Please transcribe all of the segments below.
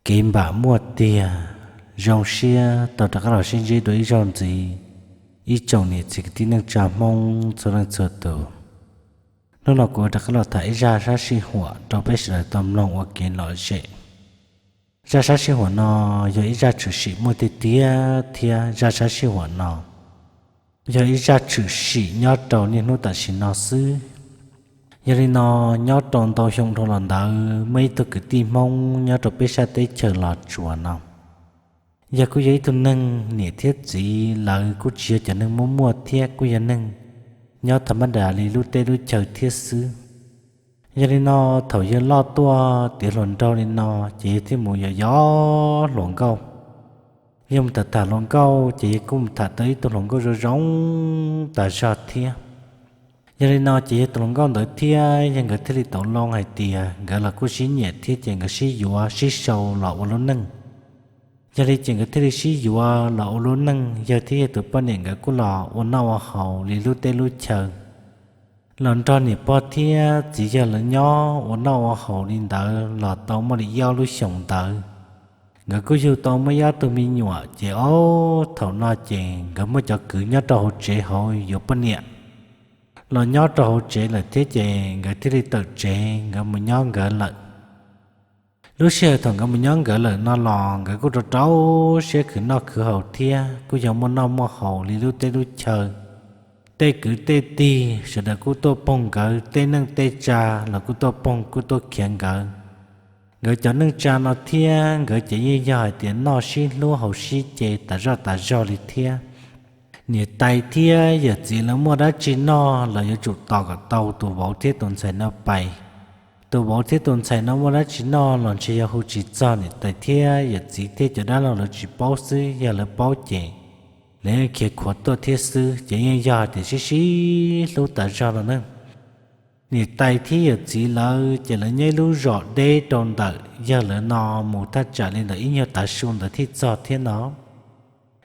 Kev npam muaj tiag. Zoo siab tau rov qab los sib ntsib dua ib zaug ntxiv, ib tsoom niam txiv kwv tij neej tsa Hmoob txhua leej txhua tus. Hnub no kuv rov qab los tham ib zaj sab sij huam rau peb sawv daws tau mloog ua kev lom zem. Zaj sab sij huam no yog ib zaj tshwm sim muaj tiag tiag thiab zaj sab sij huam no yog ib zaj tshwm sim nyob rau niaj hnub tam sim no xwb. Yog li no, nyob rau ntau xyoo dhau los ntawd muaj ib tug kwv tij Hmoob nyob rau peb sab teb chaws Los Tsuas no, yog kuj yog ib tug neeg niam thiab txiv lawv kuj tsis yog cov neeg muaj muaj thiab kuj yog neeg nyob tham mab das li lub teb lub chaw thiab xwb. Yog li no, thaum yawg loj tuaj tiav hluas nraug li no, ces yawg thiaj mus yos yos hluas nkauj. Yawg mus tham tham hluas nkauj ces yawg kuj mus tham tau ib tug hluas nkauj zoo zoo tas zog thiab. Yog li no ces yog tus hluas nkauj ntawd thiab yawg nkawd thiaj li tau loo hais tias nkawd los kuj sib nyiam thiab ces nkawd sib yuav sib sau los ua lub neej. Yog li ces nkawd thiaj li sib yuav los ua lub neej, yawg thiab yawg tus poj niam nkawd kuj los ua noj ua haus li lub teb lub chaw, los nrog niam pog thiab txiv yawg lawv nyob ua noj ua haus li ntawd los tau muaj li ib ob lub xyoos ntawd. Nkawd kuj yug tau muaj ib ob tug me nyuam ces ob thaum no ces nkawd muaj cov kwv nyob rau hauv tsev hauv yuav poj niam los nyob rau hauv tsev lawm thiab ces nkawd thiaj li tawm tsev nkawd mus nyob nkawd lawm. Lub sij hawm thaum nkawd mus nyob nkawd lawm no los nkawd kuj rau rau siab khwv noj khwv haus thiab kuj yog muaj noj muaj haus li lub teb lub chaw. Tej kwv tej tij sawv daws kuj tuaj poog nkawd, tej neej tej tsa los kuj tuaj poog kuj tuaj khiav nkawd. Nkawd cov neej tsa no thiab nkawd ces yeej yog hais tias noj sib hlub haus sib ce tas zoj tas zog li thiab. Niam tais thiab yawm txiv lawv muaj dab tsi noj los yuav tsum tos kom tau tus vauv thiab tus ntxhais no pais. Tus vauv thiab tus ntxhais no muaj dab tsi noj los ntshe yog hu tsis txog niam tais thiab yawm txiv thiab cov dab laug lawv tsis paub xwb, yog lawv paub ces lawv yeej khiav khuav tuaj thiab xwb, ces yeej yog hais tias sib sib hlub tas zog no na. Niam tais thiab yawm txiv lawv ces lawv nyob ib lub zos deb rau ntawm yawg lawv no mus thaj tsam li ntawm ib nyuag tav su ntawd thiaj txog thiab no.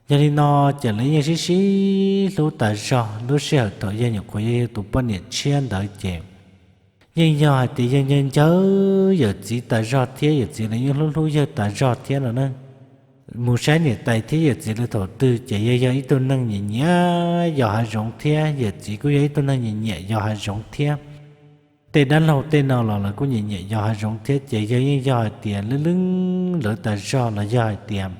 Yog li no ces lawv yeej sib sib hlub tas zog. Lub sij hawm thaum yawg nyuam qhuav yog yawg tus poj niam tshiab ntawd ces yeej yog hais tias yawg nco nco yawm txiv tas zog thiab yawm txiv lawv yeej hlub hlub yawg tas zog thiab no na. Mus saib niam tais thiab yawm txiv lawv thaum twg ces yawg yog ib tug neeg nyiam nyiam yos hav zoov thiab yawm txiv kuj yog ib tug neeg nyiam nyiam yos hav zoov thiab. Tej dab laug tej no los lawv kuj nyiam nyiam yos hav zoov thiab ces yawg yeej yog hais tias lwj lwj lawv tas zog los yog hais tias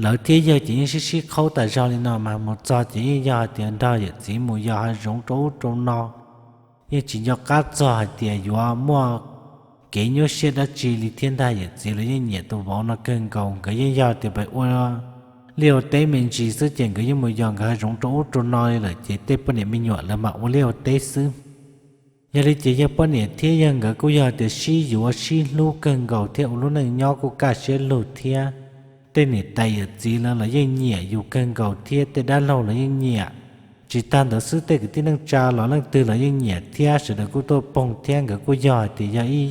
lawv thiab yawg ces yeej sib sib qhaub tas zog li no mas mus txog ces yeej yog hais tias nrog yawm txiv mus yos hav zoov rau ub rau no, yeej tsis nco qab txog hais tias yuav muaj kev nyuaj siab dab tsi li thiab ntag. Yawm txiv lawv yeej nyiam tus vauv no kawg nkaus, nkawd yeej yog tias pes ua liaj ua teb me ntsis xwb ces nkawd yeej mus yos nkawd hav zoov rau ub rau no li lawm ces tej poj niam me nyuam lawv mam ua liaj ua teb xwb. Yog li ces yawg poj niam thiab yawg nkawd kuj yog tias sib yuav sib hlub kawg nkaus thiab ua lub neej nyob kuj kaj siab lug thiab. Tej niam tais yawm txiv lawv los yeej nyiam yus kawg nkaus thiab tej dab laug los yeej nyiam. Tsis tag ntawd xwb tej kwv tij neej tsa los leej twg los yeej nyiam thiab sawv daws kuj tuaj poog thiab nkawd kuj yog hais tias yog ib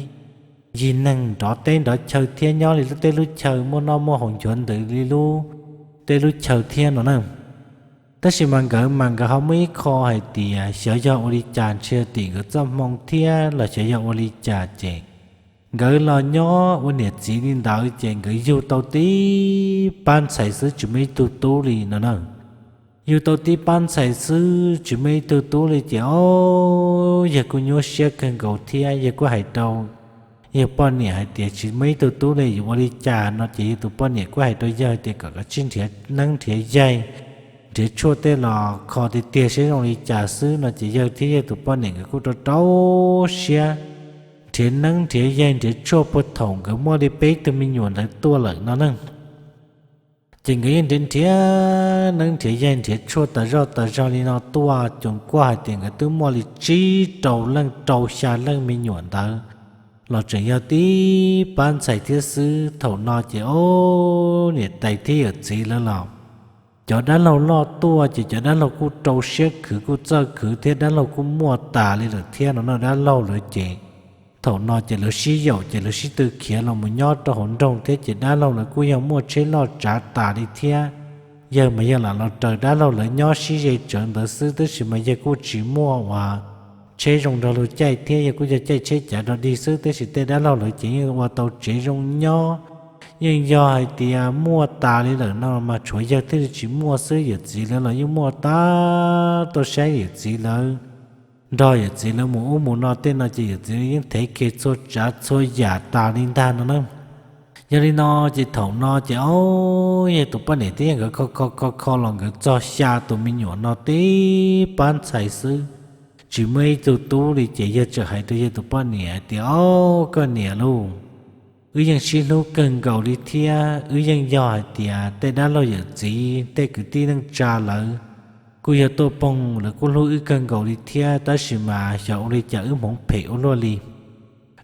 yig neeg nrov teb nrov chaw thiab nyob li lub teb lub chaw muaj noj muaj haus nchuav ntws li lub teb lub chaw thiab no na. Tab sis mas nkawd mas nkawd ho muaj ib qho hais tias xyov yog ua li cas ntshe tim nkawd txoj hmoo thiab los xyov yog ua li cas ces nkawd los nyob ua niam txiv li ntawd ces nkawd yug tau tib pab ntxhais xwb tsis muaj ib tug tub li no na. Yug tau tib pab ntxhais xwb tsis muaj ib tug tub li ces o, yawg kuj nyuaj siab kawg nkaus thiab yawg kuj hais rau yawg poj niam hais tias tsis muaj ib tug tub li yuav ua li cas no ces yawg tus poj niam kuj hais rau yawg tias kom kav tsij nrhiav neeb nrhiav yaig, nrhiav tshuaj tej los kho tiag tiag seb zoo li cas xwb no ces yawg thiab yawg tus poj niam nkawd kuj rau rau siab nrhiav neeb nrhiav yaig nrhiav tshuaj puag thaum nkawd muaj li peb tug me nyuam ntawd tuaj lawm no na. Ces nkawd yeej nrhiav nrhiav neeb nrhiav yaig nrhiav tshuaj tas zoj tas zog li no tuaj ces kuj hais tias nkawd twb muaj li tsib rau leej rau xya leej me nyuam ntawd los tseem yog tib pab ntxhais thiab xwb. Thaum no ces o, niam tais thiab yawm txiv lawv los cov dab laug loj tuaj ces cov dab laug kuj rau siab khwv kuj txawj khwv thiab dab laug kuj muaj tas li lawm thiab no na. Dab laug lawv ces thaum no ces lawv sib yaum ces lawv sib tw khiav los mus nyob rau hauv nroog thiab ces dab laug lawv kuj yog muaj tsheb loj tsav tas li thiab. Yawg mas yawg lam los raws dab laug lawv nyob sib ze tsawv ntawd xwb tab sis mas yawg kuj tsis muaj uas tsheb zoo nrog luag caij thiab yawg kuj yog caij tsheb cav rog dig xwb tab sis tej dab laug lawv ces yeej ua tau tsev zoo nyob, yeej yog hais tias muaj tas li lawm no mas tshuav yawg thiaj li tsis muaj xwb, yawm txiv lawv los yeej muaj tab tom saib yawm txiv lawv, nrog yawm txiv lawv mus ub mus no tej no ces yawm txiv yeej thev kiag txhua tsav txhua yam tas li ntag no na. Yog li no ces thaum no ces ob yawg tus poj niam thiab yawg nkawd kho kho kho kho los nkawd txog xya tus me nyuam no tib pab ntxhais xwb, tsis muaj ib tug tub li ces yawg txawm hais rau yawg tus poj niam tias, Ob, koj niam lauj, wb yeej sib hlub kawg nkaus li thiab wb yeej yog hais tias tej dab laug yawm txiv tej kwv tij neej tsa lawv kuj yog tuaj phooj lawv kuj hlub wb kawg nkaus li thiab, tab sis mas xyov ua li cas wb hmoov phem ua luaj li.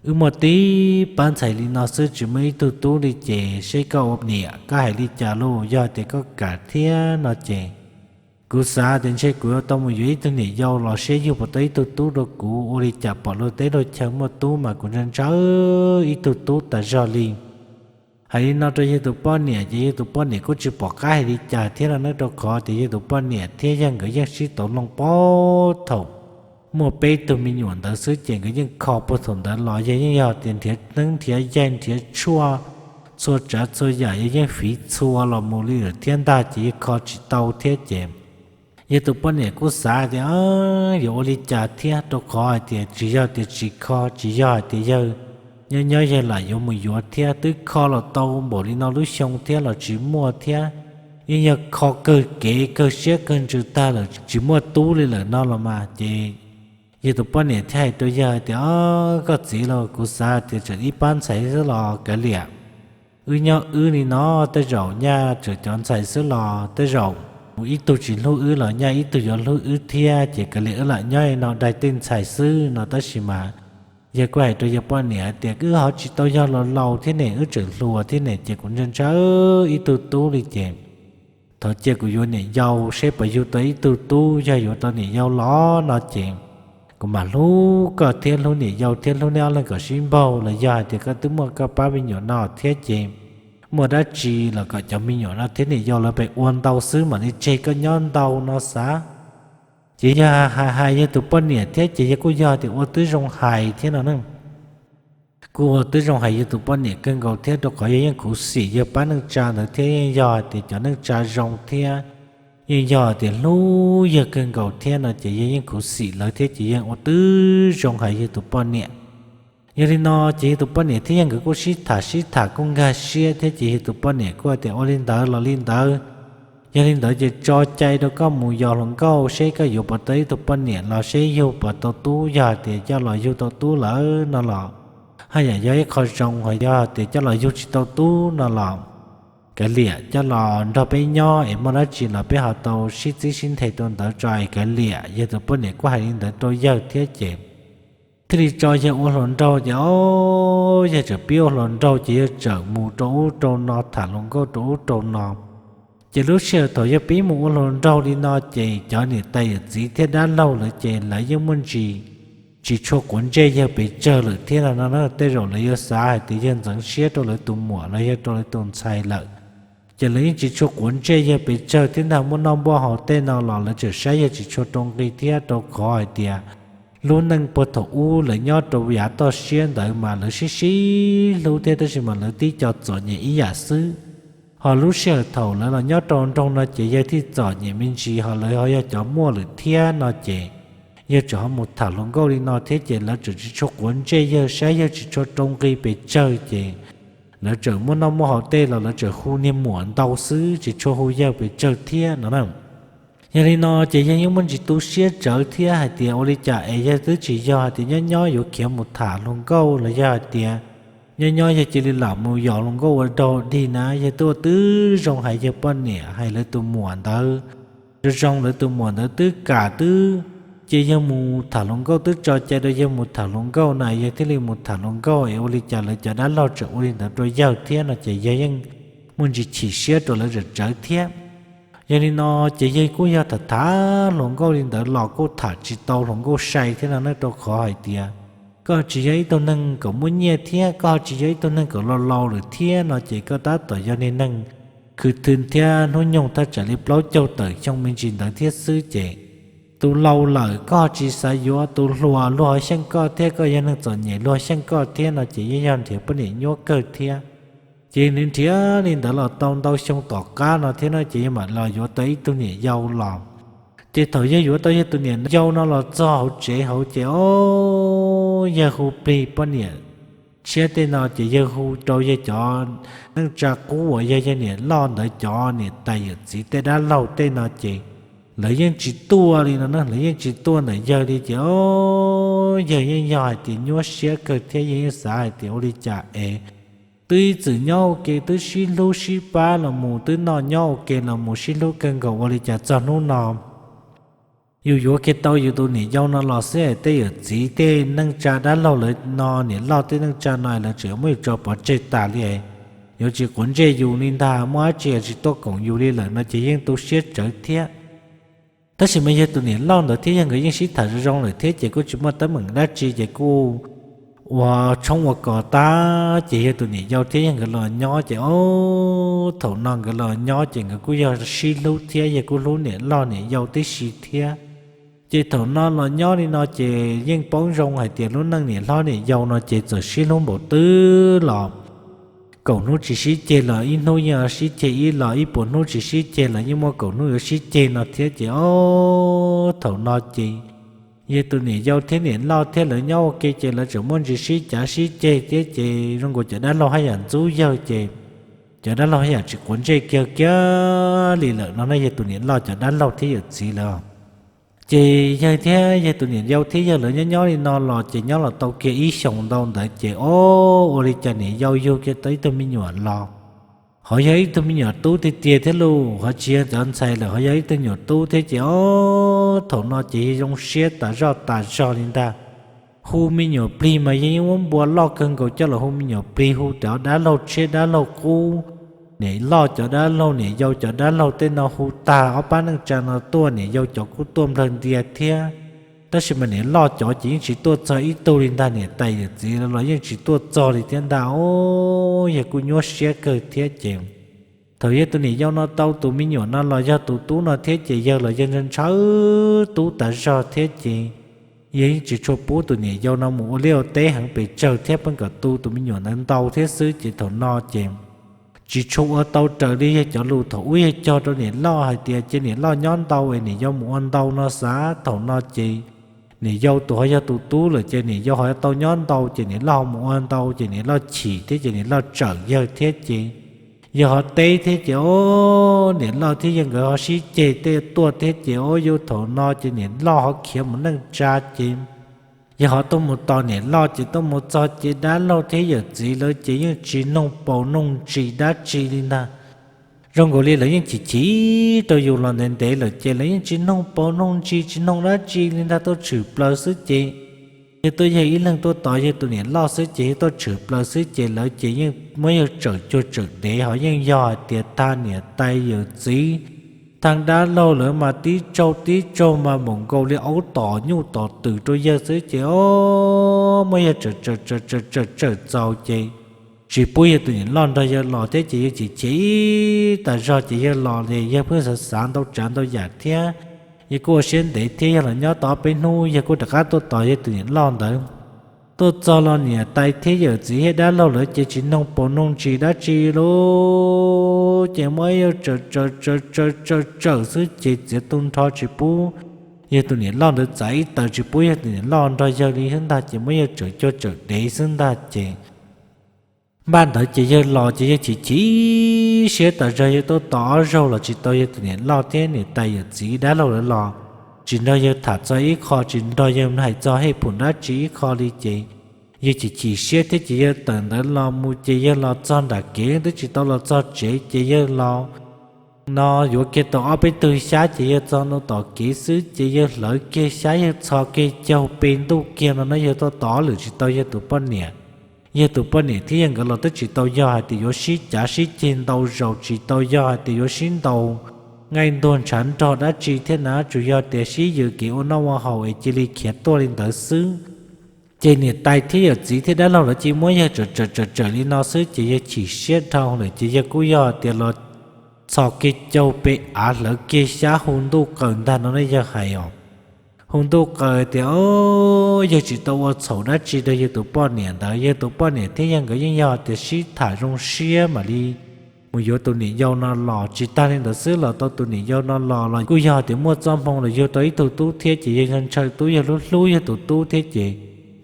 Wb muaj tib pab ntxhais li no xwb tsis muaj ib tug tub li ces seb koj ua niam koj hais li cas lauj, yog tias koj kam thiab no ces kuv xav tias ntshe kuv yuav tau mus yuav ib tug niam yau los seb yug puas tau ib tug tub rau kuv, ua li cas pom luag teb luag chaw muaj tub mas kuv ntshaw ntshaw ib tug tub tas zog li. Hais li no rau yawg tus poj niam ces yawg tus poj niam kuj tsis pom qab hais li cas thiab no na, rau qhov tias yawg tus poj niam thiab yawg nkawd yeej sib tau loo pab thaum muaj peb tug me nyuam ntawd xwb ces nkawd yeej kho puag thaum ntawd los yawg yeej yog tias nrhiav neeb nrhiav yaig nrhiav tshuaj txhua tsav txhua yam yawg yeej fiv txhua los mus li lawm thiab ntag ces yawg kho tsis tau thiab ces yawg tus poj niam kuj xav tias yuav ua li cas thiab, rau qhov hais tias tsis yog tias tsis kho, tsis yog hais tias yawg nyob nyob yawg lam yuav mus yuav thiab, twb kho los tau npaum li no lub xyoo thiab los tsis muaj thiab, yeej yog kho kawg kev kawg siab kawg ntsws tag lawm tsis muaj tub li lawm no los mas ces yawg tus poj niam thiaj hais rau yawg tias, Koj txiv lauj, kuv xav tias tseem ib pab ntxhais xwb los kav liam, wb nyob wb li no, tej zaum nyaj tseem cov ntxhais xwb los tej zaum ib tug tsis hlub wb los nyaj ib tug yuav hlub wb thiab ces kav liam wb lam nyob li no daig tej ntxhais xwb no. Tab sis mas yawg kuj hais rau yawg poj niam tias, Wb ho tsis tau yog laus laus thiab ne, wb tseem hluas thiab ne ces kuv ntshaw ntshaw ib tug tub li ces thov cia kuv yuav niam yau seb puas yug tau ib tug tub, yog yuav tau niam yau los no ces kuv mam hlub koj thiab hlub niam yau thiab hlub neb ob leeg kom sib npaug, los yog hais tias koj twb muaj koj pab me nyuam no thiab ces muaj dab tsi los kom cov me nyuam no thiab niam yau lawv pem ua ntau xwb mam li tseg koj nyob ntau no xav. Ces yawg hais hais yawg tus poj niam thiab ces yawg kuj yog tias ua tib zoo hais thiab no ne. Kuj ua tib zoo hais yawg tus poj niam kawg nkaus thiab, rau qhov yawg yeej khuv xim yawg pab neej tsa ntawd thiab yeej yog tias cov neej tsa zoo thiab yeej yog tias hlub yawg kawg nkaus thiab no ces yawg yeej khuv xim lawv thiab ces yawg ua tib zoo hais yawg tus poj niam. Yog li no ces yawg tus poj niam thiab yawg nkawd kuj sib tham sib tham kuj nkag siab thiab ces yawg tus poj niam kuj tias, Ua li ntawd los li ntawd, yog li ntawd ces tso cai rau koj mus yos hluas nkauj seb koj yuav puas tau ib tug poj niam los seb yug puas tau tub, yog tias coj los yug tau tub lawm no los haj yam yog ib qho zoo, ho yog tias coj los yug tsis tau tub no los kav liam coj los nrog peb nyob es muaj dab tsi los peb ho tau sib txib sib nthe rau ntawd tso es kav liam. Yawg tus poj niam kuj hais li ntawd rau yawg thiab ces thiaj li tso yawg ua hluas nraug ces o, yawg txawm pib ua hluas nraug ces yawg txawm mus rau ub rau no tham hluas nkauj rau ub rau no. Ces lub sij hawm thaum yawg pib mus ua hluas nraug li no ces cov niam tais yawm txiv thiab dab laug lawv ces lawv yeej muaj ntsis tsis tshua quav ntsej yawg pes tsawg lawm thiab no na. Tej zaum lawv yuav xav hais tias yawg ntxeev siab rau lawv tus muam los yog rau lawv tus ntxhais lawm, ces lawv yeej tsis tshua quav ntsej yawg pes tsawg thiab ntag. Muaj noj muaj haus tej no los lawv tseem saib yawg tsis tshua rau nqi thiab, rau qhov hais tias lub neej puag thaum ub lawv nyob rau yav toj siab ntawd mas lawv sib sib hlub thiab tab sis mas lawv tib co txom nyem ib yam xwb. Ho lub sij hawm thaum lawv los nyob rau nroog no ces yawg thiaj txom nyem me ntsis, ho lawv ho yog cov muaj lawm thiab no ces yawg tseem ho mus tham hluas nkauj li no thiab ces lawv tseem tsis tshua quav ntsej yawg, saib yawg tsis tshua rau nqi pes tsawg ces lawv tseem muaj noj muaj haus tej los lawv tseem hu niag muam ntau xwb tsis tshua hu yawg pes tsawg thiab no na. Yog li no ces yawg yeej muaj ntsis tu siab tsawv thiab hais tias ua li cas es yawg twb tsis yog hais tias nyob nyob yuav khiav mus tham hluas nkauj los yog hais tias nyob nyob yawg cia li lam mus yos hluas nkauj ua dog dig na. Yawg twb ua tib zoo hais yawg poj niam hais lawv tus muam ntawd, zoo zoo lawv tus muam ntawd twb kam twb cia yawg mus tham hluas nkauj, twb tso cai rau yawg mus tham hluas nkauj na, yawg thiaj li mus tham hluas nkauj es ua li cas lawv cov dab laug tseem ua li ntawd rau yawg thiab no ces yawg yeej muaj ntsis chim siab rau lawv tsawv tsawv thiab. Yog li no ces yawg kuj yog tham tham hluas nkauj li ntawd los kuj tham tsis tau hluas nkauj sai thiab no na, rau qhov hais tias koj tsis yog ib tug neeg kom muaj nyiaj thiab koj tsis yog ib tug neeg kom laus laus lawm thiab no ces koj tab tom yog niag neeg khwv thwv thiab hnub nyoog thaj tsam li plaub caug tawm xyoo me ntsis ntawd thiab xwb ces tus laus lawm koj tsis xav yuav, tus hluas luag xyeej koj thiab koj yog neeg txom nyem luag xyeej koj thiab no ces yeej yog nrhiav poj niam nyuaj kawg thiab. Ces nws nrhiav li ntawd los tau ntau xyoo tom qab no thiab no ces yawg mam los yuav tau ib tug niam yau los. Ces thaum yawg yuav tau yawg tus niam yau no los txog hauv tsev hauv ces ob, yawg hu plig poj niam tshiab tej no ces yawg hu rau yawg cov neej tsa qub uas yog yawg niam loj ntawd cov niam tais yawm txiv tej dab laug tej no ces lawv yeej tsis tuaj li no na, lawv yeej tsis tuaj ntawm yawg li ces ob, yawg yeej yog hais tias nyuaj siab kawg thiab yawg yeej xav hais tias ua li cas es twb ib txwm nyob ua ke twb sib hlub sib pab los mus twb noj nyob ua ke los mus sib hlub kawg nkaus ua li cas txog hnub no yus yuav kiag tau yus tus niam yau no los xwb es tej yawm txiv tej neej tsa dab laug lawv no niam loj tej neej tsa no lawv tseem muab yus tso pov tseg tas li, yuav tsis quav ntsej yus li ntag, muaj dab tsi tsis tuaj koom yus li lawm no ces yeej tu siab tsawv thiab. Tab sis mas yawg tus niam loj ntawd thiab yawg nkawd yeej sib tham zoo zoo lawm thiab ces kuj tsis muaj teeb meem dab tsi ces kuj ua tshoob ua kos tag ces yawg tus niam yau thiab yawg nkawd los nyob ces ob, thaum no nkawd los nyob ces nkawd kuj yog sib hlub thiab yawg kuj hlub niam loj niam yau tib si thiab. Ces thaum no los nyob li no ces yeej paub zoo hais tias lub neej niam hlob niam yau no ces txawm sib hlub npaum twg los kaum hnub tsis sib ceg los ib hnub yeej sib ceg ib los, ib puas hnub tsis sib ceg los yeej muaj kaum hnub yuav sib ceg no thiab ces ob, thaum no ces yawg tus niam yau thiab niam loj thiab lawv nyob ua ke ces lawv tseem muaj ntsis sib cav sib ceg thiab ces zoo nkaus cov dab laug haj yam ntxub yawg ces cov dab laug haj yam tsis quav ntsej kiag kiag li lawm no na yawg tus niam loj cov dab laug thiab yawm txiv lawm. Ces yawg thiab yawg tus niam yau thiab yawg lawv nyob nyob li no los ces nyob los tau kiag ib xyoos ntau ntawd ces ob, ua li cas niam yau yug kiag tau ib tug me nyuam los ho yog ib tug me nyuam tub tiag tiag thiab lauj, ho tsis yog cov ntxhais lawm ho yog ib tug nyuam tub thiab ces ob, thaum no ces yawg zoo siab tas zoj tas zog li ntag. Hu me nyuam plig mas yawg yeej muab npua loj kawg nkaus coj los hu me nyuam plig, hu cov dab laug tshiab dab laug qub, niam loj cov dab laug niam yau cov dab laug tej no hu tag ob pab neej tsa no tuaj, niam yau cov kuj tuaj nplawg ntias thiab. Tab sis mas niam loj cov ces yeej tsis tuaj txog ib tug li ntag, niam tais yawm txiv los yeej tsis tuaj txog li thiab ntag. Ob, yawg kuj nyuaj siab kawg thiab ces thaum yawg tus niam yau no tau tus me nyuam no los yog tus tub no thiab ces yawg los yawg ntshaw tub tas zog thiab ces yawg yeej tsis tshua pub tus niam yau no mus ua liaj ua teb heev pes tsawg thiab, pheej kom tu tus me nyuam ntawd ntau thiab xwb ces thaum no ces tsis tshua ua tau raws li yawg cov lus thaum ub yawg cog rau niam loj hais tias cia niam loj nyob ntau es niam yau mus ua ntau no xav. Thaum no ces niam yau tus ho yog tus tub lawm ces niam yau ho tau nyob ntau ces niam loj ho mus ua ntau ces niam loj chim thiab ces niam loj tsawm yawg thiab ces yawg ho teb thiab ces ob, niam loj thiab yawg nkawd ho sib ceg tej tuaj thiab ces ob, yog thaum no ces niam loj ho khiav mus neej tsa ces yawg ho tuaj mus tos niam loj ces tuaj mus txog ces dab laug thiab yawm txiv lawv ces yeej tsis noog paus noog ntsis dab tsi li ntag. Zoo nkaus li lawv yeej chim chim rau yus los ntev ntev lawm ces lawv yeej tsis noog paus noog ntsis tsis noog dab tsi li ntag, tuaj tshwm plaws xwb ces yawg tuaj yawg ib leeg tuaj tos yawg tus niam loj xwb ces yawg tuaj tshwm plaws xwb ces lawv ces yeej muab yawg tsawm cuag tsawm dev, ho yeej yog hais tias tag niam tais yawm txiv tag dab laug lawv mas tib tsaug tib tsaug mas npaum nkaus li aub tom nyuj tom twm rau yawg xwb ces ob, muab yawg tsawm tsawm tsawm tsawm txaus ces tsis pub yawg tus niam loj nrog yawg los thiab ces yawg chim chim tas zog ces yawg los li yawg pheej xav xav ntau tsav ntau yam thiab yawg kuj ua siab ntev thiab yawg los nyob tau ob peb hnub yawg kuj rov qab tuaj tos yawg tus niam loj ntawd. Tuaj txog los niam tais thiab yawm txiv thiab dab laug lawv ces tsis noog paus noog ntsis dab tsi li ces muab yawg tsawm tsawm tsawm tsawm tsawm xwb ces txiav tu nrho tsis pub yawg tus niam loj ntawd txav ib taws, tsis pub yawg tus niam loj nrog yawg li xwb ntag ces muab yawg tsawm cuag tsawm dev xwb ntag ces npaj ntawd ces yawg los ces yawg chim chim siab tas zog, yawg tuaj tos ob zaug los tsis tau yawg tus niam loj thiab niam tais yawm txiv dab laug lawv los tsis nrog yawg tham txog ib qho, tsis nrog yawg hais txog hej phum dab tsi ib qho li ces yawg chim chim siab thiab ces yawg tawm ntawd los mus ces yawg los txog nram kev twb tsis tau los txog tsev ces yawg los no yuav kiag tau ob peb tug xyab ces yawg txog ntua tom kev xwb ces yawg hlawv kiag xyab yawg txhos kiag caug pe ntuj kiag no na, yawg tuaj tos lawm tsis tau yawg tus poj niam. Yawg tus poj niam thiab yawg nkawd los twb tsis tau yog hais tias yuav sib cav sib ceg ntau zaus, tsis tau yog hais tias yuav sib ntaus nqaij ntuag ntshav nrog dab tsi thiab na, tsuas yog tias sib yws kev ua noj ua haus es cia li khiav tuaj li ntawd xwb. Ces niam tais thiab yawm txiv thiab dab laug lawv cia muab yawg tsawm tsawm tsawm tsawm li no xwb ces yawg chim siab dhau lawm ces yawg kuj yog tias los txhos kiag caug pe av hlawv kiag xyab hu ntuj qaws ntag no na yawg hais os. hu ntuj qw tias, o, yawg tsis tau ua txhaum dab tsi rau yawg tus poj niam ntawd. Yawg tus poj niam thiab yawg nkawd yeej yog tias sib tham zoo siab mam li mus yuav tus niam yau no los. Tsis tag li ntawd xwb los tau tus niam yau no los los kuj yog tias muaj txoj hmoo los yug tau ib tug tub thiab ces yawg ntshaw tub, yawg hlub hlub yawg tus tub thiab ces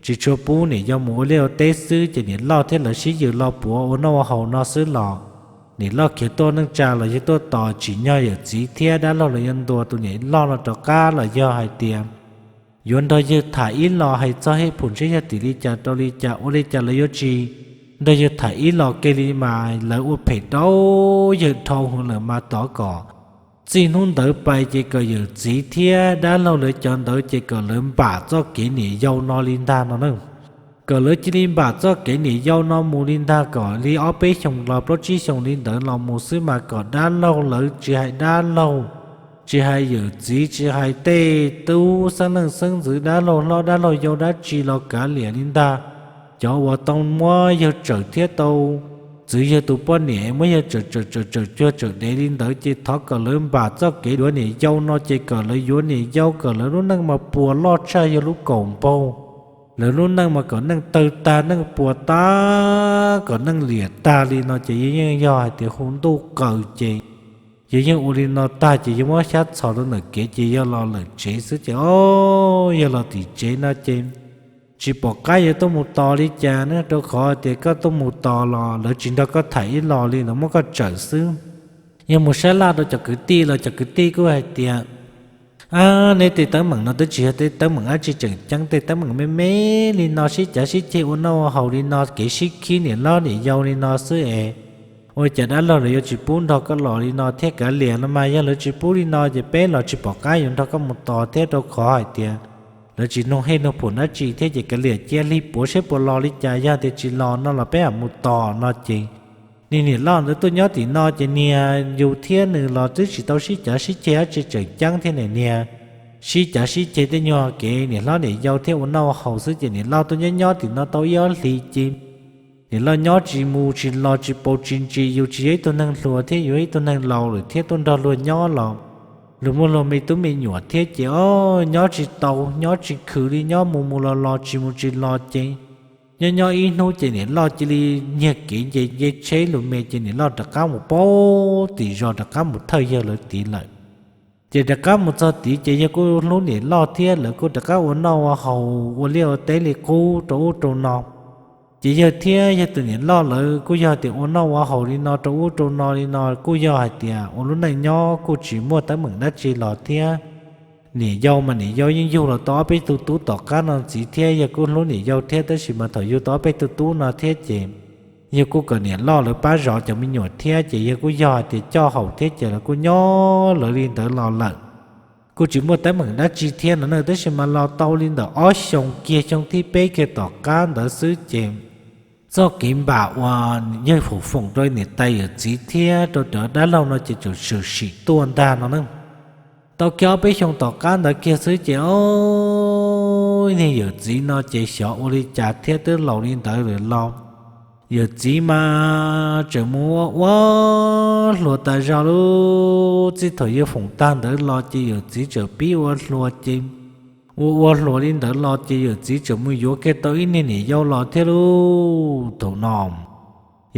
tsis tshua pub niam yau mus ua liaj ua teb xwb ces niam loj thiab lawv sib yws los puav ua noj ua haus no xwb los niam loj khiav tuaj neej tsa los yawg tuaj tos tsim nyog yawm txiv thiab dab laug lawv yuav ntuas tus niam loj no rov qab los yog hais tias yuav nrog yawg tham ib los hais txog hej phum ntseb yog tim li cas rau li cas ua li cas lawv yuav tsis nrog yawg tham ib los kiag li mas lawv ua phem rau yawg dhau heev lawm mas tov kom txij hnub ntawd pais ces kom yawm txiv thiab dab laug lawv cov ntawd ces kom lawv npam txoj kev niam yau no li ntag no na. Kom lawv cia li npam txoj kev niam yau no mus li ntag, kom li ob peb xyoos los plaub tsib xyoos li ntawd los mus xwb mas kom dab laug lawv tsis hais dab laug, tsis hais yawm txiv, tsis hais tej tub xeeb leej xeeb ntxwv dab laug hlob dab laug yau dab tsi los kav liam li ntag. Cov uas tau muab yawg tsawm thiab tau txwv yawg tus poj niam muab yawg tsawm tsawm tsawm tsawm cuag tsawm dev li ntawd ces thov kom lawv npam txoj kev yuav niam yau no ces kom lawv yuav niam yau kom lawv lub neej mas puas loj tshaj yawg lub kaum npaug. Lawv lub neej mas kom neej tawg tag neej puas tag kom neej liam tag li no ces yawg yeej yog hais tias hu ntuj qw ces yawg yeej ua li no tag ces yawg muab xyab txhos rau ntawm kev ces yawg los lawm tsev xwb ces o, yawg los tim tsev no ces tsis pom qab yawg tuaj mus tos li cas ne, rau qhov tias koj tuaj mus tos los lawv tsis nrog koj tham ib los li, lawv muab koj tsawm xwb. Yawg mus sab laj rau cov kwv tij los cov kwv tij kuj hais tias, a, neb tej teeb meem no twb tsis yog tej teeb meem dab tsi tseem ceeb, tej teeb meem me me li no sib cav sib ceg ua noj ua haus li no kev sib khib niam hlob niam yau li no xwb es ua cas dab laug lawv yuav tsis pub nrog koj los li no thiab kav liam no mas yog lawv tsis pub li no ces peb los tsis pom qab yuav nrog koj mus tos thiab, rau qhov hais tias lawv tsis nug hej nug phum dab tsi thiab ces kav liam cia li puav seb puas los li cas, yog tias tsis los no los peb mam mus tos no ces niag niam loj ntawd tuaj nyob tim no ces niag yus thiab nws los twb tsis tau sib cav sib ceg dab tsi tseem ceeb thiab ne, niag sib cav sib ceg tej nyuag kev niam hlob niam yau thiab ua noj ua haus xwb ces niam loj tuaj nyob nyob tim no tau ib ob hlis ces niam loj nyob tsis mus tsis los tsis paus tsis ntsis, yus tsis yog ib tug neeg hluas thiab yus yog ib tug neeg laus lawm thiab tuaj nrog luag nyob los luag muaj luag me tub me nyuam thiab ces o, nyob tsis tau nyob tsis khwv li, nyob mus mus los los tsis mus tsis los ces nyob nyob ib hnub ces niam loj cia li nyiag kev nce nce tsheb lus me ces niam loj rov qab mus paub tim zos rov qab mus thawj yawg lawv tid lawm. Ces rov qab mus txog tid ces yawg kuj hlub niam loj thiab lawv kuj rov qab ua noj ua haus ua liaj ua teb li qub rau ub rau no. Ces yawg thiab yawg tus niam loj lawv kuj yog tias ua noj ua haus li no rau ub rau no li no kuj yog hais tias ua lub neej nyob kuj tsis muaj teeb meem dab tsi los thiab. Niam yau mas niam yau yeej yug los tau ob peb tug tub tom qab no ntxiv thiab yawg kuj hlub niam yau thiab, tab sis mas thaum yug tau ob peb tug tub no thiab ces yawg kuj kom niam loj lawv pab zov cov me nyuam thiab ces yawg kuj yog hais tias coj haus thiab ces lawv kuj nyob lawv li ntawd los lawm. Kuj tsis muaj teeb meem dab tsi thiab no na, tab sis mas los tau li ntawm ob xyoos kiag xyoo thib peb kiag tom qab ntawd xwb ces txoj kev npam uas yawg foom foom rau niam tais yawm txiv thiab rau cov dab laug no ces txawm tshwm sim tuaj ntag no na. Tau kiag ob peb xyoos tom qab ntawd kiag xwb ces o, niag yawm txiv no ces xyov ua li cas thiab twb laus li ntawd lawm los yawm txiv mas tseem mus ua ua hluas tas zog lub txij thaum yawg foom tag ntawd los ces yawm txiv tseem pib ua hluas ces ua ua hluas li ntawd los ces yawm txiv tseem mus yuav kiag tau ib niag niam yau los thiab lub thaum no.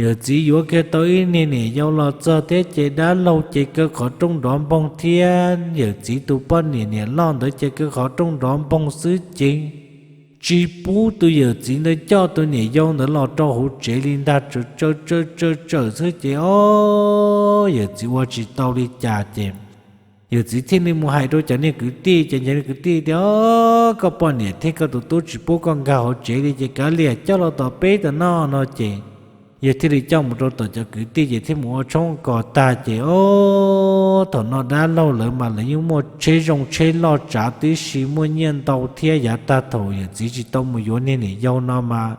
Yawm txiv yuav kiag tau ib niag niam yau los txog thiab ces dab laug ces kaw qhov rooj nrov npoog thiab yawm txiv tus poj niam niam loj ntawd ces kaw qhov rooj nrov npoog xwb ces tsis pub tus yawm txiv ntawd coj tus niam yau ntawd los rau hauv tsev li ntag, tsawm tsawm tsawm tsawm xwb ces o, yawm txiv ua tsis tau li cas ces yawm txiv thiaj li mus hais rau cov niag kwv tij ces cov niag kwv tij tias, o, koj poj niam thiab koj tus tub tsis pub koj nkag hauv tsev li ces kav liam coj los tom peb tom no no ces yawg thiaj li coj mus rau tom cov kwv tij ces thiaj mus ua tshoob kos tag ces o, thaum no dab laug lawv mas lawv yeej muaj tsheb zoo tsheb loj tsav tib si muaj nyiaj ntau thiab yav tag thaum yawm txiv tsis tau mus yuav niag niam yau no mas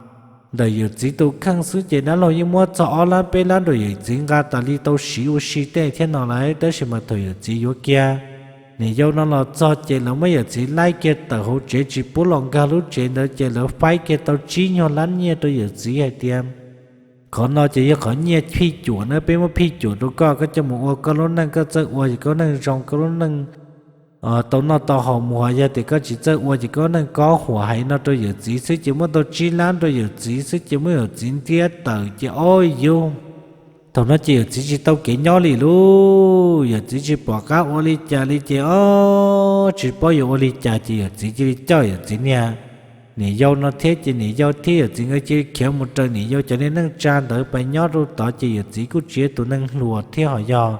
ntawm yawm txiv tus kheej xwb ces dab laug yeej muab txog ob lab peb lab rau yawm txiv nqa tas li tau siv ua si tej thiab no lawm, tab sis mas thaum yawm txiv yuav kiag niam yau no los txog ces lawv muab yawm txiv laij kiag tawm hauv tsev tsis pub los nkag lub tsev ntawd ces lawv faib kiag tau tsib nyuag lab nyiaj rau yawm txiv hais tias, qhov no ces yog qhov nyiaj phij cuam na, peb muab phij cuam rau koj, koj coj mus ua koj lub neej, koj txawj ua ces koj lub neej zoo, koj lub neej tau noj tau haus mus, yog tias koj tsis txawj ua ces koj neej kob huam. Hais no rau yawm txiv xwb ces muab tau tsib lab rau yawm txiv xwb ces muab yawm txiv ntiab tawm ces ob yus thaum no ces yawm txiv tsis tau kev nyob li lauj. Yawm txiv tsis pom qab ua li cas li ces ob tsis paub yuav ua li cas ces yawm txiv cia li coj yawm txiv niag niam yau no thiab ces niam yau thiab yawm txiv nkawd cia li khiav mus raws niam yau cov niag neej tsa ntawd pais nyob rau tod ces yawm txiv kuj tsis yog tus neeg hluas thiab ho yog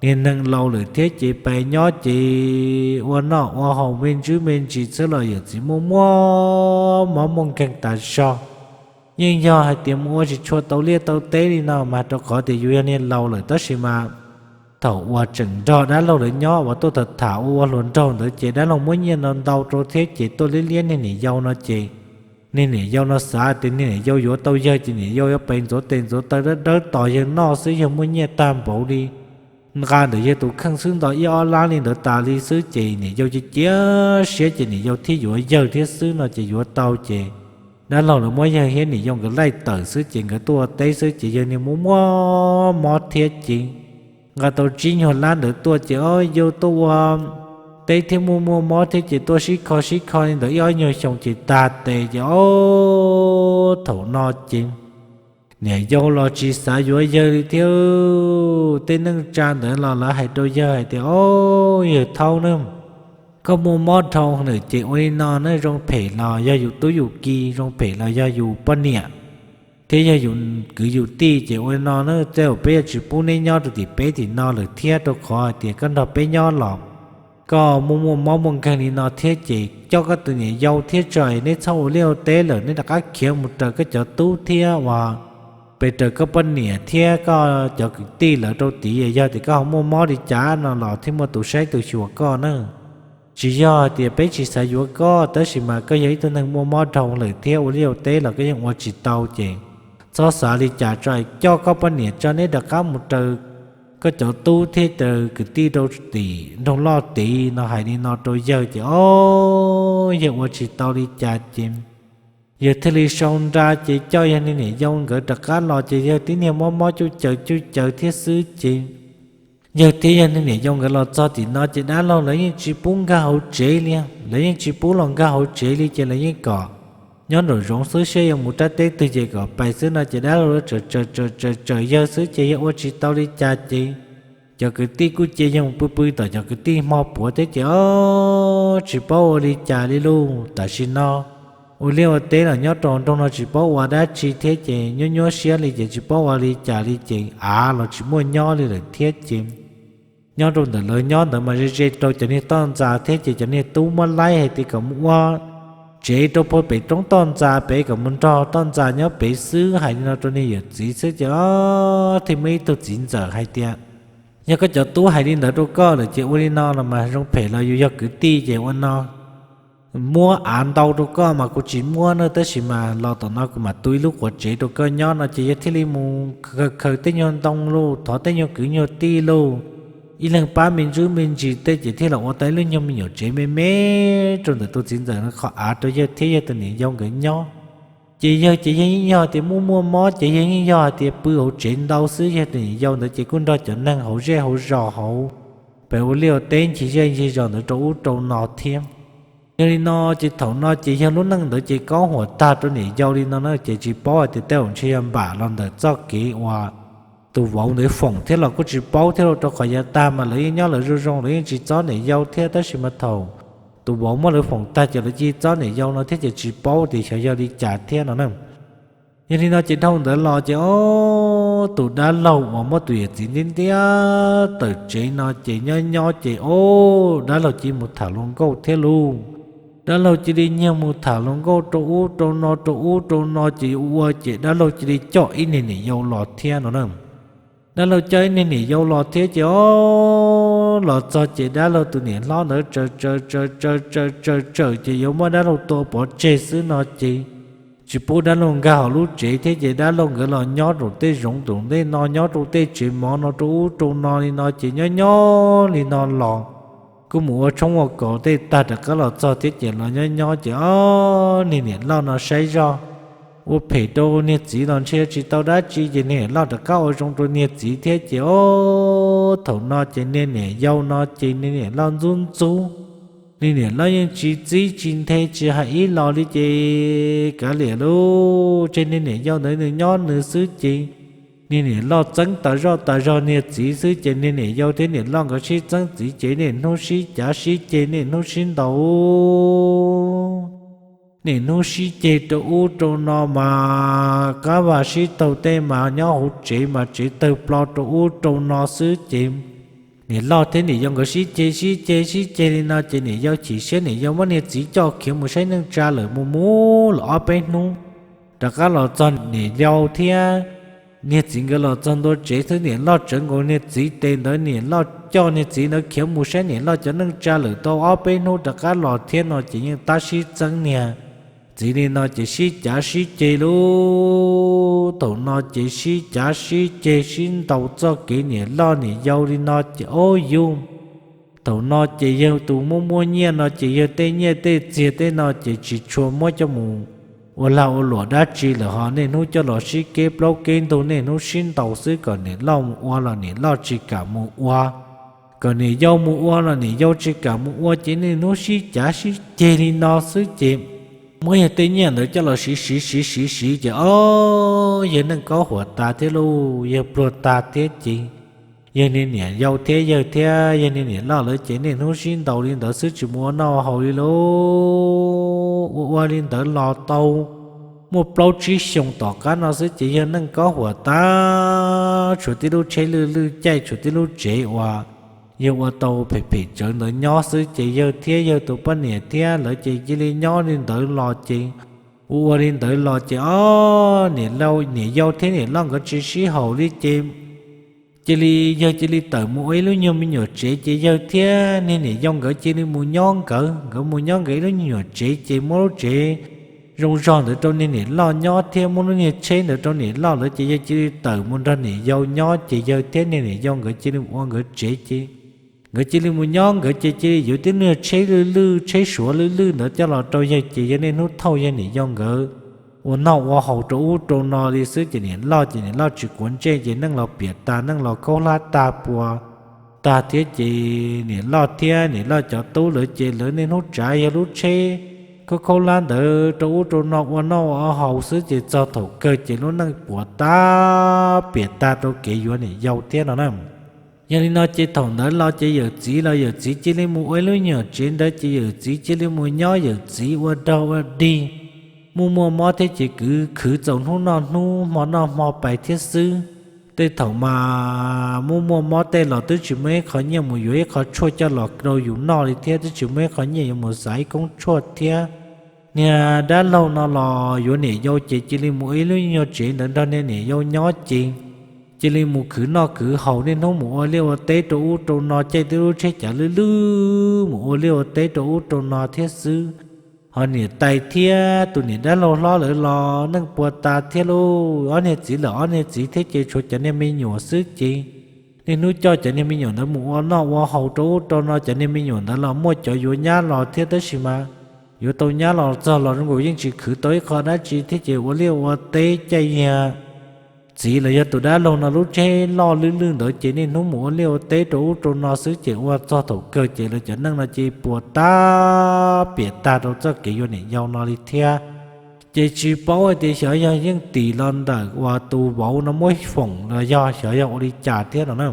niag neeg laus lawm thiab ces pais nyob ces ua noj ua haus me ntsis me ntsis xwb los yawm txiv muaj muaj mob muaj nkeeg tas zog. Yeej yog hais tias mus ua tsis tshua tau liaj tau teb li no mas rau qhov tias yus yog niag laus lawm tab sis mas thaum uas tseem nrog dab laug lawv nyob uas tuaj tham tham ua ua hluas nraug ntawd ces dab laug muab nyiaj no ntau rau thiab ces tuaj liab liab niag niam yau no ces niag niam yau no xav tias niag niam yau yuav tau yawg ces niam yau yuav pes ntxuav tes ntxuav taw dawb dawb tos yawg noj xwb, yawg muaj nyiaj tag npaum li nqa ntawm yawg tus kheej xwb ntau ib ob lab li ntawd tas li xwb ces niam yau cia cia siab ces niam yau thiaj yuav yawg thiab xwb no ces yuav tau ces dab laug lawv muab yawg thiab niam yau nkawd laij tawm xwb ces nkawd tuaj ua teb xwb ces yawg niag muaj muaj mob thiab ces nqa tau tsib nyuag lab ntawd tuaj ces ob yus tuaj ua teb thiab muaj muaj mob thiab ces tuaj sib kho sib kho li ntawd ib ob nyuag xyoo ces tag tes ces ob thaum no ces niam yau los tsis xav yuav yawg li thiab. Tej neej tsa ntawd los lawv hais rau yawg hais tias, Ob, yawg thaub na, koj muaj mob dhau lawm ces ua li no na, zoo phem los yog yus tub yus ki, zoo phem los yog yus poj niam thiab yog yus kwv yus tij ces ua li no na, tej zaum peb yuav tsis pub neb nyob rau tim peb tim no lawm thiab, rau qhov hais tias koj nrog peb nyob los koj muaj muaj mob muaj nkeeg li no thiab ces coj koj tus niam yau thiab tso es neb txhob ua liaj ua teb lawm, neb rov qab khiav mus raws koj cov tub thiab uas pes raws koj poj niam thiab koj cov kwv tij lawv rau tid, yog tias koj ho muaj mob li cas no los thiaj muaj tus saib tus xyuas koj na. Tsis yog hais tias peb tsis xav yuav koj, tab sis mas koj yog ib tug neeg muaj mob dhau lawm thiab ua liaj ua teb los koj yeej ua tsis tau ces txhob xav li cas tso, coj koj poj niam tso neb rov qab mus raws koj cov tub thiab raws kwv tij rau tim nroog loj tid no. Hais li no rau yawg ces ob yawg ua tsis tau li cas ces yawg thiaj li sau nra ces coj yawg niag niam yau nkawd rov qab los ces yawg tib niag mob mob cuj caws cuj caws thiab xwb ces yawg thiab yawg niag niam yau nkawd los txog tim no ces dab laug lawv yeej tsis pub nkag hauv tsev li, lawv yeej tsis pub los nkag hauv tsev li ces lawv yeej kom nyob nraum zoov xwb, saib yuav mus rab teb twg ces kom pais xwb no ces dab laug lawv tsawm tsawm tsawm tsawm yawg xwb ces yawg ua tsis tau li cas ces cov kwv tij kuj cia yawg mus pw pw tom cov kwv tij hmo puav thiab ces ob tsis paub ua li cas li lauj. Tam sim no ua liaj ua teb los nyob rau nroog no tsis paub ua dab tsi thiab ces nyuaj nyuaj siab li ces tsis paub ua li cas li ces av los tsis muaj nyob li lawm thiab ces nyob rau ntawm lawv nyob ntawd mas ze ze rau cov niag toj ntxas thiab ces cov niag tub muab laib hais tias kom mus ua tsev rau puag pem roob toj ntxas pem, kom mus nrog toj ntxas nyob pem xwb. Hais li no rau niag yawm txiv xwb ces thiaj muaj ib tug txiv ntxawm hais tias, Yog koj cov tub hais li ntawd rau koj lawm ces ua li no los mas zoo phem los yus yog kwv tij ces ua no, muab av ntau rau koj mas kuv tsis muab na, tab sis mas los tom no kuv mam tu ib lub quav tsev rau koj nyob no ces yawg thiaj li mus khaws khaws tej nyuag ntoo lauj, thov tej nyuag kwv nyuag tij lauj, ib leeg pab me ntsuj me ntsis tej ces thiaj los ua tau ib lub nyuag me nyuam tsev me me rau ntawm tus txiv ntxawm no qhov av rau yawg thiab yawg tus niam yau nkawd nyob. Ces yawg ces yawg yeej yog tias muaj muaj mob ces yawg yeej yog hais tias pw hauv tsev ntau xwb, yawg tus niam yau ntawd ces kuj nrog cov neeg hauv zej hauv zos hauv pem ua liaj ua teb ncig zej ncig zos ntawd rau ub rau no thiab. Yog li no ces thaum no ces yawg lub neej ntawd ces kob huam tag rau niam yau li no na, ces tsis paub hais tias tej zaum ntshe yog npam los ntawm txoj kev uas tus vauv ntawd foom thiab los kuj tsis paub thiab lauj, rau qhov yav tag mas lawv yeej nyob lawv zoo zoo, lawv yeej tsis txob niam yau thiab, tab sis mas thaum tus vauv muab lawv foom tag ces lawv cia li txob niam yau no thiab ces tsis paub tias xyov yog li cas thiab no na. Yog li no ces dhau ntawd los ces ob tus dab laug uas muab tus yawm txiv ntiab ntiab tawm tsev no ces nyob nyob ces ob dab laug cia li mus tham hluas nkauj thiab lauj. Dab laug cia li nyiag mus tham hluas nkauj rau ub rau no rau ub rau no ces ua ces dab laug cia li coj ib niag niam yau los thiab no na. Dab laug coj ib niag niam yau los thiab ces ob los txog ces dab laug tus niam hlob ntawd tsaws tsaws tsaws tsaws tsaws tsaws tsaws ces yuav muab dab laug tua pov tseg xwb no ces tsis pub dab laug nkag hauv lub tsev thiab ces dab laug nkawd los nyob rau tej zoov rau tej no, nyob rau tej tsev mov no rau ub rau no li no ces nyob nyob li no los kuj mus ua tshoob ua kos tej tag rov qab los txog thiab ces los nyob nyob ces ob niag niam loj no saib zoj ua phem rau niag txiv los ntshe tsis tau dab tsi ces niag niam loj rov qab ua zoo rau niag txiv thiab ces ob thaum no ces niag niam yau no ces niag niam loj ntxub ntxub. Niag niam loj yeej tsis txib tsis nthe tsis hais ib los li ces kav liam lauj, ces niag niam yau ntawd nws nyob nws xwb ces niag niam loj txeeb tas zoj tas zog niag txiv xwb ces niag niam yau thiab niam loj nkawd sib txeeb txiv ces niaj hnub sib cav sib ceg niaj hnub sib ntaus niaj hnub sib ceg rau ub rau no mas qab vaj sib taug tej mas nyob hauv tsev mas tsev tawg plo rau ub rau no xwb ces niam loj thiab niam yau nkawd sib ceg sib ceg sib ceg li no ces niam yau chim siab niam yau muab niag txiv coj khiav mus saib neej tsa lawm mus mus lawm ob peb hnub rov qab los txog niam yau thiab niag txiv nkawd los txog ntua tsev xwb niam loj tsawv nkaus niag txiv tes ntawd niam loj coj niag txiv ntawd khiav mus saib niam loj cov neej tsa lawm tau ob peb hnub rov qab los thiab no ces yeej tab sib txeeb niag txiv li no ces sib cav sib ceg lub thaum no ces sib cav sib ceg sib ntaus txoj kev niam loj niam yau li no ces ob yug thaum no ces yawg tus muaj muaj nyiaj no ces yawg tej nyiaj tej txiag tej no ces tsis tshua muab coj mus ua lag ua luam dab tsi lawm ho niaj hnub coj los sib keb plaub keb ntug niaj hnub sib ntaus xwb kom niam loj mus ua los niam loj tsis kam mus ua kom niam yau mus ua los niam yau tsis kam mus ua ces niaj hnub sib cav sib ceg li no xwb ces muab yawg tej nyiaj ntawd coj los siv siv siv siv siv ces ob yawg neej kob huam tas thiab lauj, yawg pluag tag thiab ces yawg niag niam yau thiab yawg thiab yawg niag niam loj lawv ces niaj hnub sib ntaus li ntawd xwb tsis mus ua noj haus li lauj. Ua ua li ntawd los tau muaj plaub tsib xyoos tom qab no xwb ces yawg neej kob huam tas, tshuav tib lub tsheb lwj lwj caij tshuav tib lub tsev uas yawg ua tau phem phem tsawv ntawd nyob xwb ces yawg thiab yawg tus poj niam thiab lawv ces cia li nyob li ntawd los ces ua ua li ntawd los ces ob niam yau thiab niam loj nkawd tsis sib haum li ces cia li yawg cia li tawm mus ua ib lub nyuag me nyuam tsev ces yawg thiab niag niam yau nkawd cia li mus nyob nkawd, nkawd mus nyob nkawd ib lub nyuag nyuam tsev ces muab lub tsev zoo zog ntawd rau niag niam loj nyob thiab muab lub niag tsheb ntawd rau niam loj lawv ces yawg cia li tawm mus nrog niam yau nyob ces yawg thiab niag niam yau nkawd cia li ua nkawd tsev ces nkawd cia li mus nyob nkawd ces cia li yuav tib niag tsheb lwj lwj tsheb suav lwj lwj ntawd coj los rau yawg ces yawg niaj hnub thauj yawg niam yau nkawd ua noj ua haus rau ub rau no li xwb ces niam loj ces niam loj tsis quav ntsej ces neej los piam tag neej los khaub hlab tag puas tag thiab ces niam loj thiab niam loj cov tub lawv ces lawv niaj hnub tsav yawg lub tsheb khaub khaub hlab ntawd rau ub rau no ua noj ua haus xwb ces txog thaum kawg ces lub neej puas tag piam tag rau kev yuav niam yau thiab no na. Yog li no ces thaum ntawd los ces yawm txiv los yawm txiv cia li mus ua ib lub nyuam tsev ntawd ces yawm txiv cia li mus nyob yawm txiv ua dog ua dig, muaj muaj mob thiab ces kwv khwv txaus hnub noj hnub hmo noj hmo pais thiab xwb. Tej thaum mas muaj muaj mob tej los twb tsis muaj ib qho nyiaj mus yuav ib qho tshuaj coj los rau yus noj li thiab twb tsis muaj ib qho nyiaj yuav mus xav ib koob tshuaj thiab. Niag dab laug no los yuav niam yau ces cia li mus ib lub nyuag tsev ntawd nrog niag niam yau nyob ces cia li mus khwv noj khwv haus niaj hnub mus ua liaj ua teb rau ub rau no caij tib lub tsheb cav lwj lwj mus ua liaj ua teb rau ub rau no thiab xwb. Ho niam tais thiab tus niam dab laug hlob lawv los neej puas tas thiab lauj, ob niag txiv lawm ob niag txiv thiab ces tshuav cov niag me nyuam xwb ces niaj hnub coj cov niag me nyuam ntawd mus ua noj ua haus rau ub rau no, cov niag me nyuam ntawd los muaj cov yuav nyab los thiab tab sis mas yuav tau nyab los txog los zoo nkaus yeej tsis khwv tau ib qho dab tsi thiab ces ua liaj ua teb caij yag txiv los yog tus dab laug no lub tsheb loj lwj lwj ntawd ces niaj hnub mus ua liaj ua teb rau ub rau no xwb ces ua txog thaum kawg ces lawv cov neej no ces puas tag piam tag rau txoj kev yuav niam yau no li thiab. Ces tsis paub hais tias xyov yog yeej tim los ntawm uas tus vauv no muab foom los yog xyov yog ua li cas thiab no na.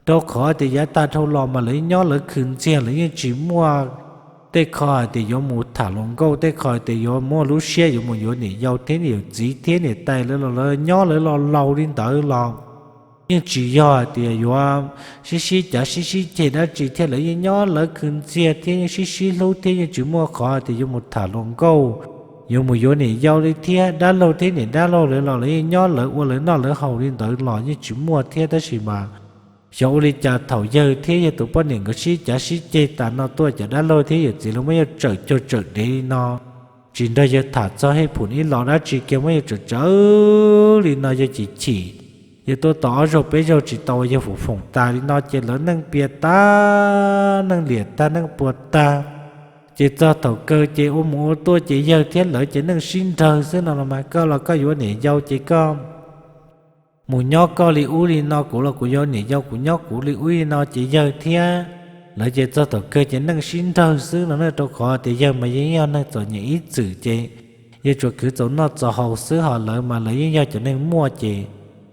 Rau qhov tias yav tag dhau los mas lawv nyob lawv khwv ntxiag lawv yeej tsis muaj tej qho hais tias yuav mus tham hluas nkauj, tej qho hais tias yuav muaj lub siab yuav mus yuav niam yau thiab niam txiv thiab niam tais lawv los lawv nyob lawv los laus li ntawd los yeej tsis yog hais tias yuav sib sib cav sib sib ceg dab tsi thiab, lawv yeej nyob lawv khwv ntxiag thiab yeej sib sib hlub thiab yeej tsis muaj qhov hais tias yuav mus tham hluas nkauj, yuav mus yuav niam yau li thiab. Dab laug thiab niam dab laug lawv los lawv yeej nyob lawv ua lawv noj lawv haus li ntawd los yeej tsis muaj thiab tab sis mas xyov ua li cas thaum yawg thiab yawg tus poj niam nkawd sib cav sib ceg tas no tuaj cov dab laug thiab yawm txiv lawv muab yawg tsawm cag tsawm dev li no, tsis nrog yawg tham txog hej phum ib los dab tsi kiag, muab yawg tsawm tsawv li no yawg chim chim. Yawg tuaj tau ob zaug peb zaug tsis tau yawg foom foom tas li no ces lawv neej piam tag neej liam tag neej puas tag. Ces txog thaum kawg ces ua mus ua tuaj ces yawg thiab lawv ces neej sib nrawg xwb no los mas, koj los koj yuav niam yau ces koj mus nyob koj li ub li no, kuv los kuv yuav niam yau kuv nyob kuv li ub li no ces yawg thiab lawv ces txog thaum kawg ces neej sib nrawg xwb no na, rau qhov tias yawg mas yeej yog neeg txom nyem ib txwm ces yawg tsuas khwv txaus noj txaus haus xwb, ho lawv mas lawv yeej yog cov neeg muaj ces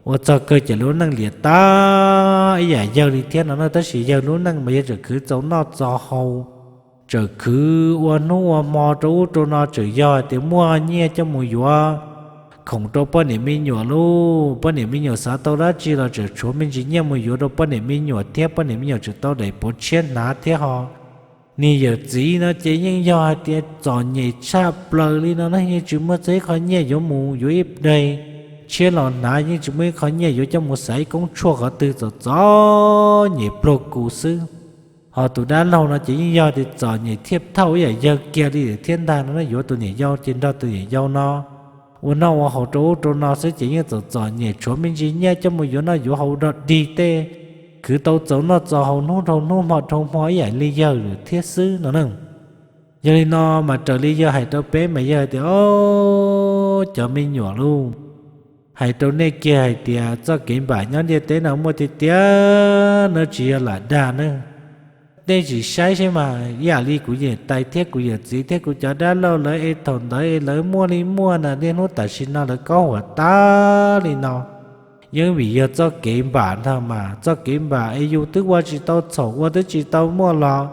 ua txog kawg ces lub neej liam tag ib yam yawg li thiab no na, tab sis yawg lub neej mas yawg tseem khwv txaus noj txaus haus, tseem khwv ua hnub ua hmo rau ub rau no, tseem yog hais tias muaj nyiaj coj mus yuav khoom rau poj niam me nyuam lauj, poj niam me nyuam xav tau dab tsi los tseem tshuav me ntsis nyiaj mus yuav rau poj niam me nyuam thiab poj niam me nyuam tseem tau daim puav tshiab hnav thiab ho. Niag yawm txiv no ces yeej yog hais tias txom nyem tshaj plaws li no na, yeej tsis muaj txog ib qho nyiaj yuav mus yuav ib daim tshiab los hnav, yeej tsis muaj ib qho nyiaj yuav coj mus xaiv ib koob tshuaj qhov twg, txom txom nyem pluag kuv xwb. Ho tus dab laug no ces yeej yog tias txom nyem thiaj thauj ib yam yawg kiag li thiab ntag no na, yuav tus niam yau ces nrog tus niam yau no ua noj ua haus rau ub rau no xwb ces yeej txom txom nyem tshuav me ntsis nyiaj coj mus yuav noj yuav haus dog dig tej, khwv tau txaus noj txaus haus hnub dhau hnub hmo dhau hmo ib yam li yawg thiab xwb no na. Yog li no mas raws li yawg hais rau peb mas yawg hais tias, o, cov me nyuam lauj, hais rau nej kiag hais tias txoj kev npam nyob ntiaj teb no muaj tiag tiag, no tsis yog lam dag na. Nej tsis saib seb mas ib yam li kuv yawm tais thiab kuv yawm txiv thiab kuv cov dab laug lawv es thaum ntawd es lawv muaj li muaj na, niaj hnub tam sim no lawv kaub huam tag li no, yeej vim yog txoj kev npam ntag mas. Txoj kev npam es yus twb ua tsis tau txhaum, ua twb tsis tau muaj los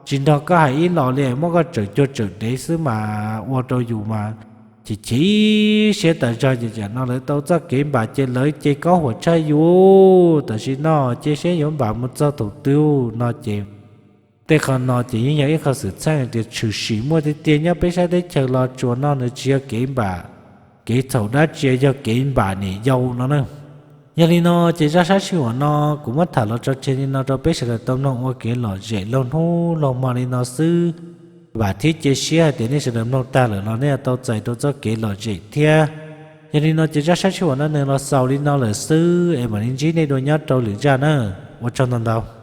tsis nrog koj hais ib los li, muab koj tsawm cuag tsawm dev xwb mas ua rau yus mas chim chim siab tas zog. Ces tsam no lawv tau txoj kev npam ces lawv ces kaub huam tshaj yus, tam sim no cia seb yuav npam mus txog thaum twg no ces tej qho no ces yeej yog ib qho xwm txheej tias tshwm sim muaj tiag tiag nyob peb sab teb chaws los tsuas no nws tsis yog kev npam, kev txhaum dab tsi, yog kev npam niam yau no na. Yog li no ces zaj sab sij huam no kuv muab tham los tso tseg li no rau peb sawv daws tau mloog ua kev lom zem laug hnub laug hmo li no xwb. Vam thiab cia siab hais tias nej sawv daws mloog tag lawm los nej tau txais rau txoj kev lom zem thiab. Yog li no ces zaj sab sij huam no nws los xaus li no lawm xwb es mam li ntsib nej dua nyob rau lwm zaj na. Ua tsaug ntau ntau.